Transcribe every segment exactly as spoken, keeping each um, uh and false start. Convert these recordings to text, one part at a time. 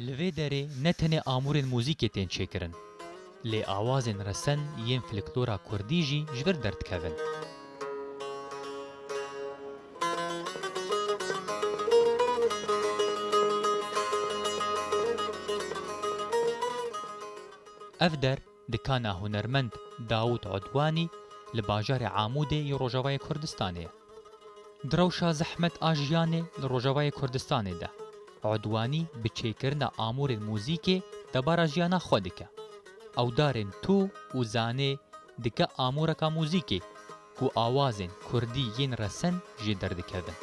Li vê derê ne tenê amûrên muzîkê tên çêkirin, lê awazên resen yên filiklora kurdî jî ji vir derdikevin. Ev der dikana hunermend Dawûd Odwanî li bajarê Amûdê yê Rojavayê Kurdistanê ye. Di rewşa zehmet a jiyanê li Rojavayê Kurdistanê de, Odwanî bi çêkirina amûrên muzîkê debara jiyana xwe dike. Ew darên tû û zanê dike amûreka muzîkê ku awazên kurdî yên resen jê derdikevin.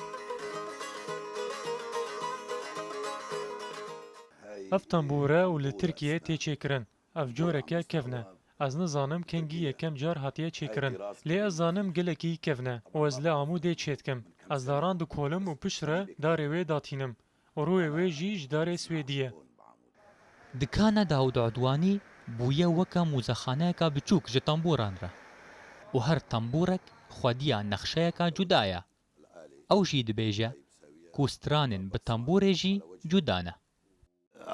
Ev tembûr e û li Tirkiyeyê tê çêkirin. Ev coreke kevn e. Ez nizanim kengî yekem car hatiye çêkirin. Lê ez zanim gelekî kevn e û ez li Amûdê çêdikim. Ez daran dikolim û piştre darê wê datînim. Rûyê wê jî ji darê swêdî ye. Dikana Dawûd Odwanî bûye weke mûzexaneyeka biçûk ji tembûran re û her tembûrek xwediya nexşeyeka cuda ye. Ew jî dibêje ku stranên bi tembûrê jî cuda ne.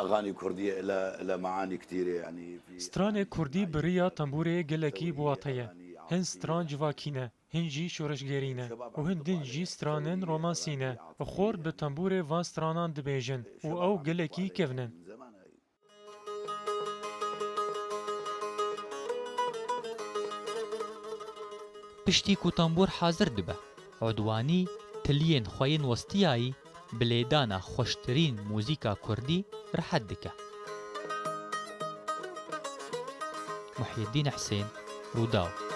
اغاني كرديه لها لها معاني كثيره يعني في Stranê kurdî bi riya tembûrê gelekî bi wate ye. Hin stran civakî ne, hin jî şoreşgerî ne û hin din jî stranên romansî ne. Xort bi tembûrê van stranan dibêjin û ew gelekî kevn in. Piştî ku tembûr hazir dibe, Odwanî tiliyên xwe yên westiyayî bi lêdana xweştirîn muzîka kurdî rehet dike. Muhyiddin Husên, Rûdaw.